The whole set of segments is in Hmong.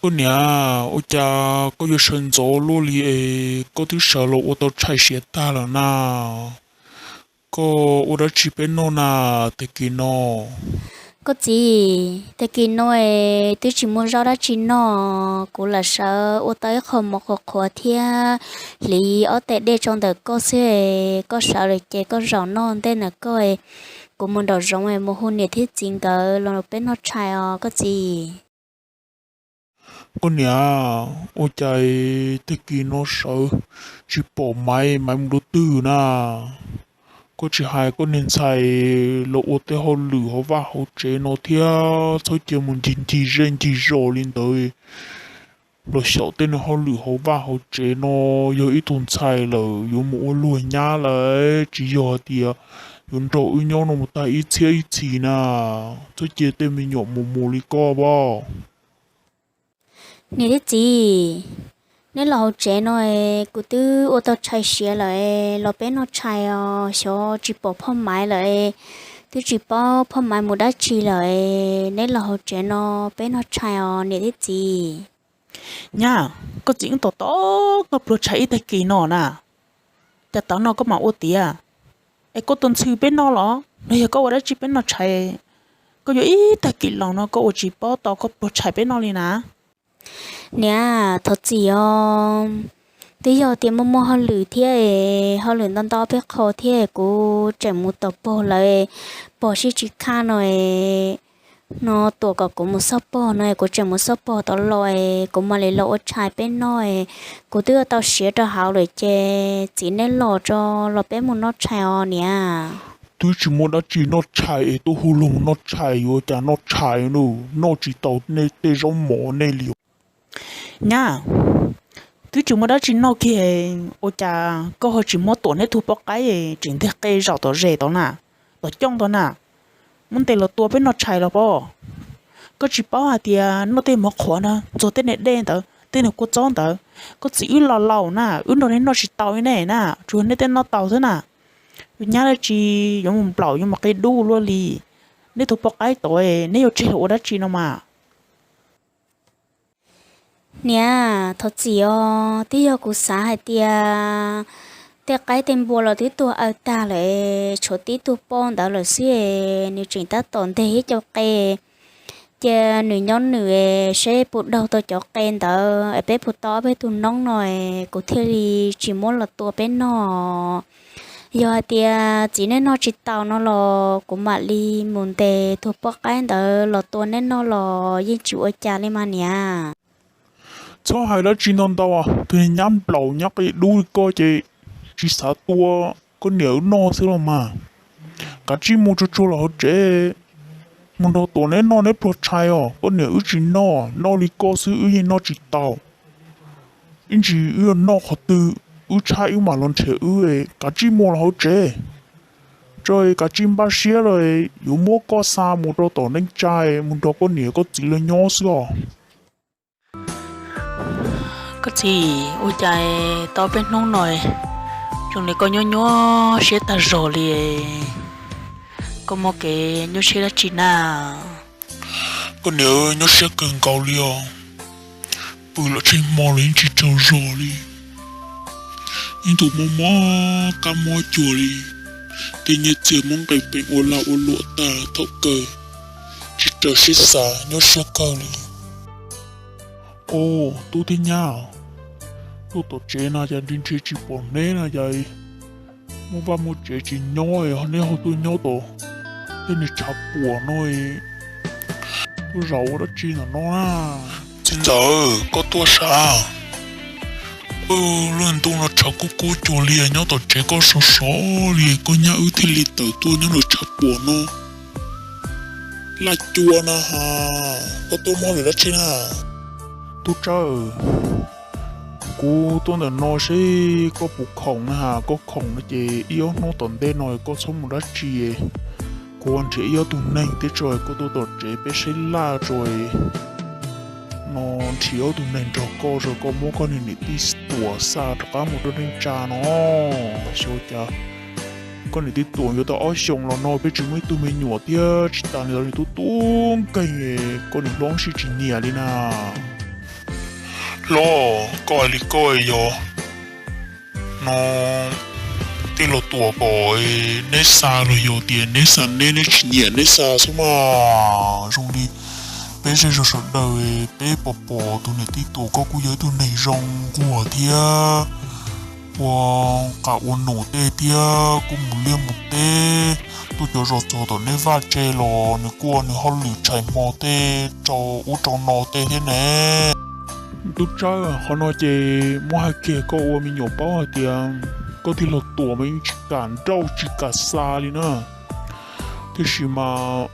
Koj niam, ua cas koj yuav sawv ntxov luaj li es koj twb sawv los ua tau tshais siav tag lawm na? Koj ua dab tsi peb noj na tag kis no? Koj txiv, tag kis no es twb tsis muaj zaub dab tsi noj, kuv lam sawv ua tau ib qho mov qhuav qhuav thiab hliv ob tais dej rau ntawm koj xwb es koj sawv lawm ces koj zaum noj ntej ntawm koj es kuv mus nraum zoov es mus hu niam thiab txiv nkawd los peb noj tshais os koj txiv. Koj niam, ua cas tag kis no sawv tsis pom Maiv, Maiv mus rau twg na? Koj tsis hais koj niag ntxhais los ua tej hauj lwm hauv vaj hauv tsev no thiab txhob cia mus ncig ncig zej ncig zos li ntawd. Los xyaum tej niag hauj lwm hauv vaj hauv tsev no, yog ib tug ntxhais lawm yuav mus ua luag nyab lawm, tsis yog hais tias yuav nrog wb nyob no mus tag ib txhiab ib txhis na. Txhob cia tej me nyuam mus mus li koj pab. Niam thiab txiv, neb los hauv tsev no es kuv twb ua tau tshais siav lawm es los peb noj tshais os, xyov tsis pom phoj Maiv lawm es twb tsis paub phoj Maiv mus dab tsi lawm es neb los hauv tsev no peb noj tshais os niam thiab txiv. Nyab, koj txiv wb tos tos koj pluag tshais ib tag kis no na, cas tav no koj mam ua tiav? Es koj tua ntxhw peb noj los no yog koj ua dab tsi peb noj tshais? Koj yuav ib tag kis los no koj ua tsis paub tos koj pluag tshais peb noj li na. Niam, thov txim os, twb yog tias muaj muaj hauj lwm thiab es hauj lwm ntau ntau peb qho thiab kuv tseem mus tom pog lawv, pog sib tsis khaj no es no tuam kom kuv mus xauj pog no es kuv tseem mus xauj pog tod los es kuv mam li los ua tshais peb noj es kuv twb ua tau siav rau hauv lawm ces txiv neb los tso, los peb mus noj tshais os niam. Twb tsis muaj dab tsi noj tshais es tuaj hu luag mus noj tshais, yuav cas noj tshais, noj tsis tau nej tej zaub mov nej li os. Nyab, twb tsis muaj dab tsi noj kiag, ua cas koj ho tsis muab tuam neb tug poj qaib tseem nteg qe zaum tom zes tod na, tom cooj tod na, muab ntes los tua peb noj tshais los pob? Koj tsis paub hais tias noj tej mov qhuav na ntxuag tej niag dej ntawd tej niag kua txob ntawd, koj txiv wb laus laus na wb nrog nej noj tsis tau li ne na, tsuas yog nej tej noj tau xwb na. Yuav nyab dab tsi yuav mus nplaum yuav mus qia dub luaj li. Neb tug poj qaib tod neb yuav tseg los ua dab tsi no mas? Niam, thov txim os, twb yog kuv xav hais tias tej qaib tej npua los twb tuag aws tag lawm, tshuav tib tug poj ntawd lawm xwb es nws tseem tab tom nteg ib co qe. Cia nws nyob nws es seb puas daug tau cov qe ntawd es peb puas tau ob peb tug noob no es kuv thiaj li tsis muab los tua peb noj. Yog hais tias txiv neb noj tsis taus no los kuv mam li mus ntes tus poj qaib ntawd los tua neb noj los yeej tsis ua cas li mas niam. Txhob hais dab tsi ntau ntau, tus nyab nplaum nyab qia dub li koj ces tsis xav tua koj niam wb noj xwb los mas. Kav tsij mus tsuag tsuag los hauv tsev, mus nrog tuam neb noj neb pluag tshais os. Koj niam wb tsis noj, noj li koj xwb wb yeej noj tsis tau. Ib ntsis wb yuav noj qhov twg wb tshaib wb mam los nrhiav wb. Kav tsij mus los hauv tsev tso, kav tsij npaj siab los yuav muab koj xa mus rau tom neej tsa mus nrog koj niam koj txiv lawv nyob xwb os. Koj txiv, ua cas tau peb hnub no zoo li koj nyuaj nyuaj siab tag zog li, koj muaj kev nyuaj siab dab tsi na? Koj niam, nyuaj siab kawg nkaus li os. Pw los tsheej hmo los yeej tsis tsaug zog li. Yeej tus mob mob qab mob cuag li, tej nyiaj txiag muab nqis peev ua lag ua luam tag thaum kawg, tsis raws siab xav nyuaj siab kawg li. Au, tub thiab nyab, tuaj tom tsev no cas ntshe ntshe tsis pom neb no cas, muaj vaj muaj tsev tsis nyob neb ho tuaj nyob tom tej niag tshav puam no, tuaj zaum ua dab tsi ntawm no na? Txiv ntxawm, koj tuaj sav? Luag ntuj no tshav kub kub cuag li, nyob tom tsev koj sov sov li, koj nyab wb thiaj li tawm tuaj nyob nram tshav puam no. Laj cua na has, koj tuaj muab lawm dab tsi na? Tub Tsawb, kuv tuaj ntawm no seb koj puas khoom na has, koj khoom no ces ib ob hnub tom ntej no koj txhob mus dab tsi, kuv nrhiav ib ob tug neeg thiab tso, koj tuaj tom tsev peb saib laj tso no, nrhiav ob tug neeg nrog koj tso, koj muab koj niag niam tij tuam xa rov qab mus rau neej tsa no. Xyov cas koj niam tij tuam yuav tau ob xyoos los no peb tsis muaj ib tug me nyuam thiab, tsis tas li ntawd nws tub tub nkeeg, koj niam hlob sib tsis nyiam li na. Hlob, koj hais li koj yog no tij laug Tuam kom neb xa los yog tias neb xa neb, neb tsis nyiam neb xa xwb mas. Zoo li peb zej zog sawv daws peb pom pom tus niam tij Tuam koj kuj yog ib tug neeg zoo nquag thiab ua qas ua num tej thiab kuj mus liaj mus teb, tuaj cov zos txog tom neb vaj tse los nws kuj ua nws hauj lwm tshais hmo tej rau ub rau no tej thiab ne. Tub Tsawb, qhov no ces muab hais kiag koj ua me nyuam paub hais tias koj tij laug Tuam mas yeej tsis kam nrauj tsis kam xa li na. Tiam sis mas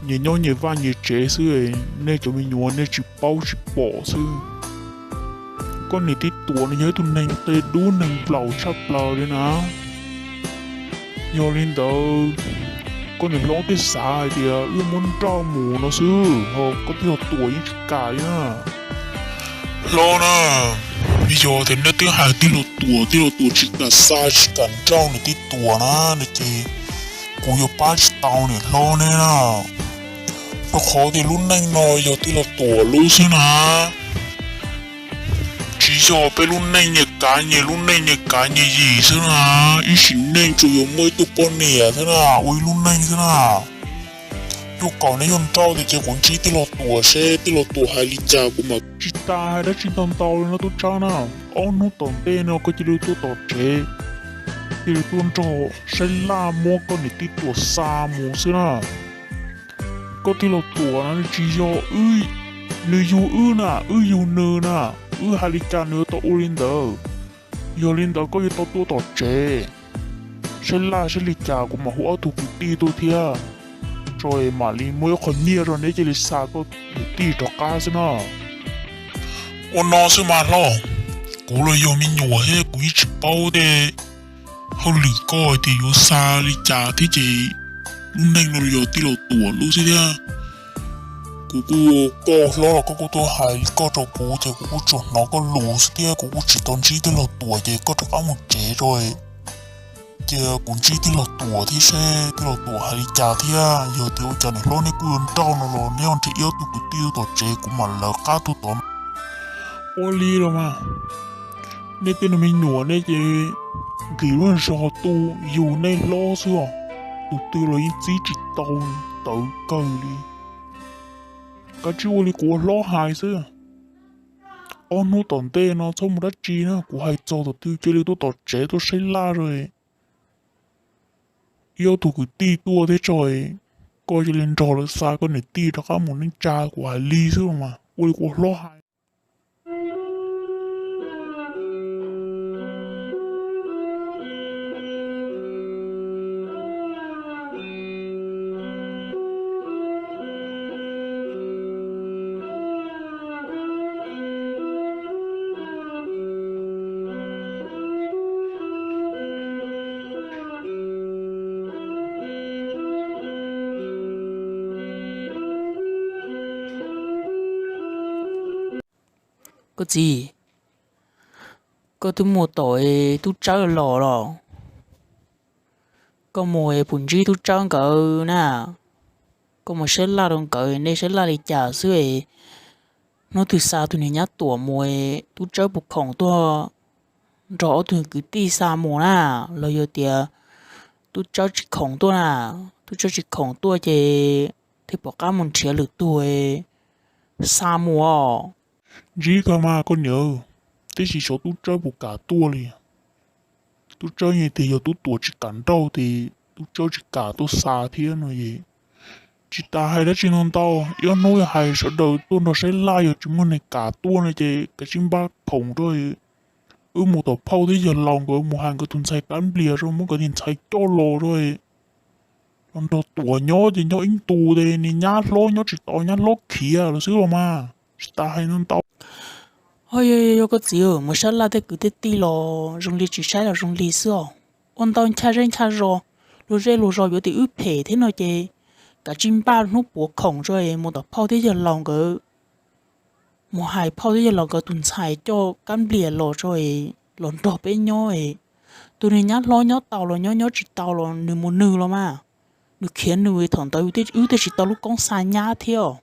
nyias nyob nyias vaj nyias tsev xwb, nej cov me nyuam nej tsis paub tsis pom xwb. Koj niam tij Tuam no yog ib tug neeg qia dub neeg nplaum tshaj plaws li na. Yog li ntawd, koj niam hlob thiaj xav hais tias wb muab nrauj mus no xwb, ho koj tij laug Tuam yeej tsis kam li na. Hlob na, yog tias nej twb hais tij laug Tuam, tij laug Tuam tsis kam xa tsis kam nrauj niam tij Tuam na, no ces kuv yuav pab tsis tau niam hlob neb na. Rau qhov tias lub neej no yog tij laug Tuam lub xwb na, tsis yog peb lub neej nyias kav nyias lub neej nyias kav nyias yim xwb na, ib sim neej tsuas yuav muaj ib tug poj niam xwb na, ua ib lub neej xwb na. Yuav kom neb yuav nrauj tias ces kuv ntsib tij laug Tuam seb tij laug Tuam hais li cas kuv mam. Tsis tas hais dab tsi ntau ntau li no Tub Tsawb na, ob hnub tom ntej no koj cia li tuaj tom tsev, cia li tuaj nrog saib laj muab koj niam tij Tuam xa mus xwb na. Koj tij laug Tuam no nws tsis yog, nws yug wb na, wb yug nws na, wb hais li cas nws yuav tau ua li ntawd. Yog li ntawd koj yuav tau tuaj tom tsev saib laj saib li cas kuv mam hu ob tug kwv tij tuaj thiab, tso mam li muaj ib qho nyiaj rau neb cia li xa koj kwv tij rov qab xwb na. Ua no xwb mas hlob, kuv los yog me nyuam thiab kuv yeej tsis paub tej hauj lwm koj tias yuav xa li cas thiab ces lub neej no yog tij laug Tuam lub xwb thiab. Kuv kuj, koj hlob los koj kuj tuaj hais koj rau kuv ces kuv kuj tsuas hnov koj lus xwb thiab kuv kuj tsis tau ntsib tij laug Tuam ces koj rov qab mus tsev rau cia kuv ntsib tij laug Tuam thiab seb tij laug Tuam hais li cas thiab. Yog tias ua cas niam hlob neb kuj yuav nrauj no los neb ho nrhiav ib ob tug kwv tij tuaj tom tsev kuv mam lawv qab tuaj tod. Ua li los mas, nej tej me nyuam nej ces nkim lub zog tu yug nej hlob xwb os, tus twg los yeej txib tsis tau tawv kawg li. Kav tsij ua li kuv ua hlob hais xwb. Ob hnub tom ntej no txhob mus dab tsi na, kuv hais txog tus twg cia li tuaj tom tsev tuaj saib laj rau ib ob tug kwv tij tuaj thiab tso, koj cia li nrog lawv xa koj niam tij rov qab mus neej tsa, kuv hais li xwb los mas, ua li kuv ua hlob hais. Koj txiv, koj twb mus tom Tub Tsawb los los, koj mus puas ntsib Tub Tsawb nkawd na? Koj mus saib laj rau nkawd, nej saib laj li cas xwb? Hnub twg xa tus niag nyab Tuam mus, Tub Tsawb puas khoom tuaj nrog ob tug kwv tij xa mus na? Los yog tias Tub Tsawb tsis khoom tuaj na? Tub Tsawb tsis khoom tuaj ces thiaj pom qab mus nrhiav lwm tus xa mus os. Ntsib kawg mas koj niam, tab sis xyov Tub Tsawb puas kam tuaj li. Tub Tsawb yeej tias yog Tub Tuam tsis kam nrauj ces Tub Tsawb tsis kam tuaj xa thiab no es. Tsis tas hais dab tsi no ntau, ib ob hnub hais sawv daws tuaj nrog saib laj, yog tsis muaj neeg kam tuaj no ces kav tsij npaj khoom rau. Wb mus tom phauj thiab yawg laus nkawd mus hais nkawd tus ntxhais kab nplias rau, muab nkawd tus ntxhais coj los rau. Los nrog Tuam nyob ces nyob ib ntus ces niag nyab hlob nyob tsis tau, nyab hlob khiav lawm xwb los mas. Tsis tas hais no ntau. Ho yog, yog koj txiv, mus saib laj tej kwv tej tij los zoo li tsis saib los zoo li xwb os. Ua ntau ncha zej ncha zos, luag zej luag zos yuav tias wb phem thiab no ces kav tsij npaj hnub puav khoom tso es mus tom phauj thiab yawg laus nkawd, mus hais phauj thiab yawg laus nkawd tus ntxhais coj kab nplias los tso es los nrog peb nyob es. Tus niag nyab hlob nyob tau los nyob, nyob tsis tau los nws mus nws los mas. Nws khiav nws, thaum ntawd wb thiaj tsis tau lub koob xa nyab thiab os.